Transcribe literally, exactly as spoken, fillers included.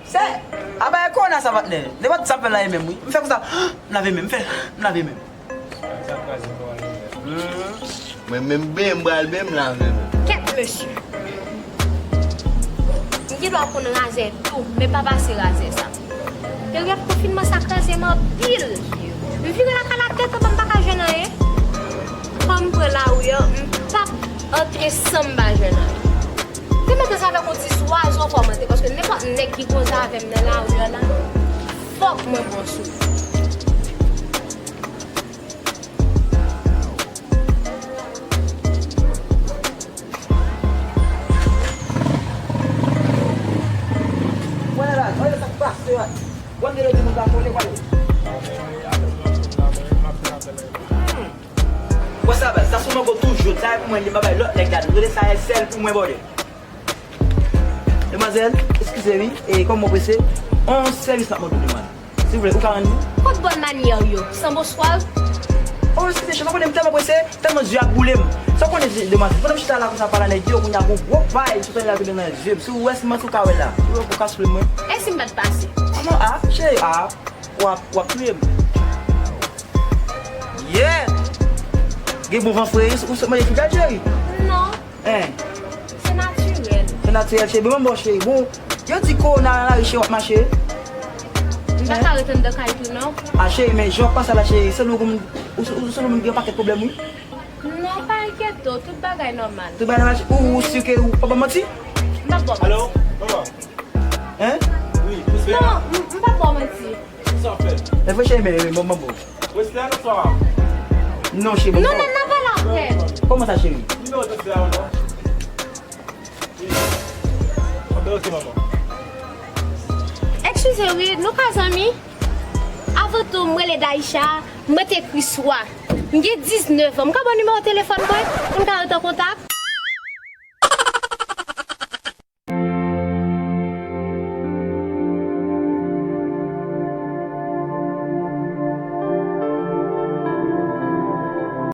Se, a bagay kòwona sa, patnè. Nenpòt sa m fè la e menm, wi. M fè konsa, m lave men m, m fè, m lave men m. Mwen menm, ben, m pral ben m lave men m. Kèt, mesye. M gen dwa konn razè tou, men pa pase razè sa. Peryòd konfinman sa kraze m anpil. M vire lakay la tèt anba, m pa ka jwenn anyen. Kòm m pran lari a, m p ap antre san m pa jwenn anyen. Te mete sa avèk yon ti zwazo kòmante, paske nenpòt nèg ki koze avè m nan lari a la, fòk mwen pran sou li. Wè la, wè sa k pase, wè. Wè m gen lòt moun pa konnen, wè. Wè sa, baz, sa sou mango toujou. Sa e pou mwen, li pa bay lòt nèg la. Rele sa e sèl pou mwen, bòdè. Demwazèl, eskize wi, e kòm mwen prese, on sèvis m ap mande w, demwazèl. Silvouplè, ou ka rann li? Kot bòn manyè w yo, san bonswa? Oh, eskize, chèf, ou konnen m tèlman prese, tèlman zye ap boule m. Sa w konnen, demwazèl, pandan m chita la konsa pale a nèg yo, kounye a gon gwo pay sou tande la tonbe nan zye m. Si w wè, si w manti, ou ka wè la. Ou ka soufle mwen. E si m pa t pase? Kòman a? Cheri, a, w ap, w ap touye m. Yeah! Gen bon van fre, ou sot manje kibèt, cheri? Non. Hein? Se natirèl. Se natirèl, cheri. Bon, bon, cheri. Bon, yo di kowona nan lari, cheri, w ap mache. M pa ka ret anndan kay tou, non. A, cheri, men jan w ap pase la, cheri, sanble w gon moun, ou, ou sanble w moun gen yon pakèt pwoblèm, wi. Non, pa enkyete w, tout bagay nòmal. Tout bagay nòmal, cheri. Ou, ou si ke ou pa ban manti? M p ap ba w manti. Alo, manman. Hein? Wi, Wesley la? Non, m, m p ap ba w manti. Kisa w fè? E vre, cheri, men, men, bon, bon, bon. Wesley la, non, sa va? Non, cheri, bon, bon. Non, non, n ap pale apre. Kòman sa, cheri? Nimewo Wesley la, non? Wi. Ok, ok, manman. Eskize, wi, nou ka zanmi? Avan tou, m rele Daïcha, m rete Kriswa. M gen diznèf an. M ka ba w nimewo telefòn mwen pou n ka rete an kontak?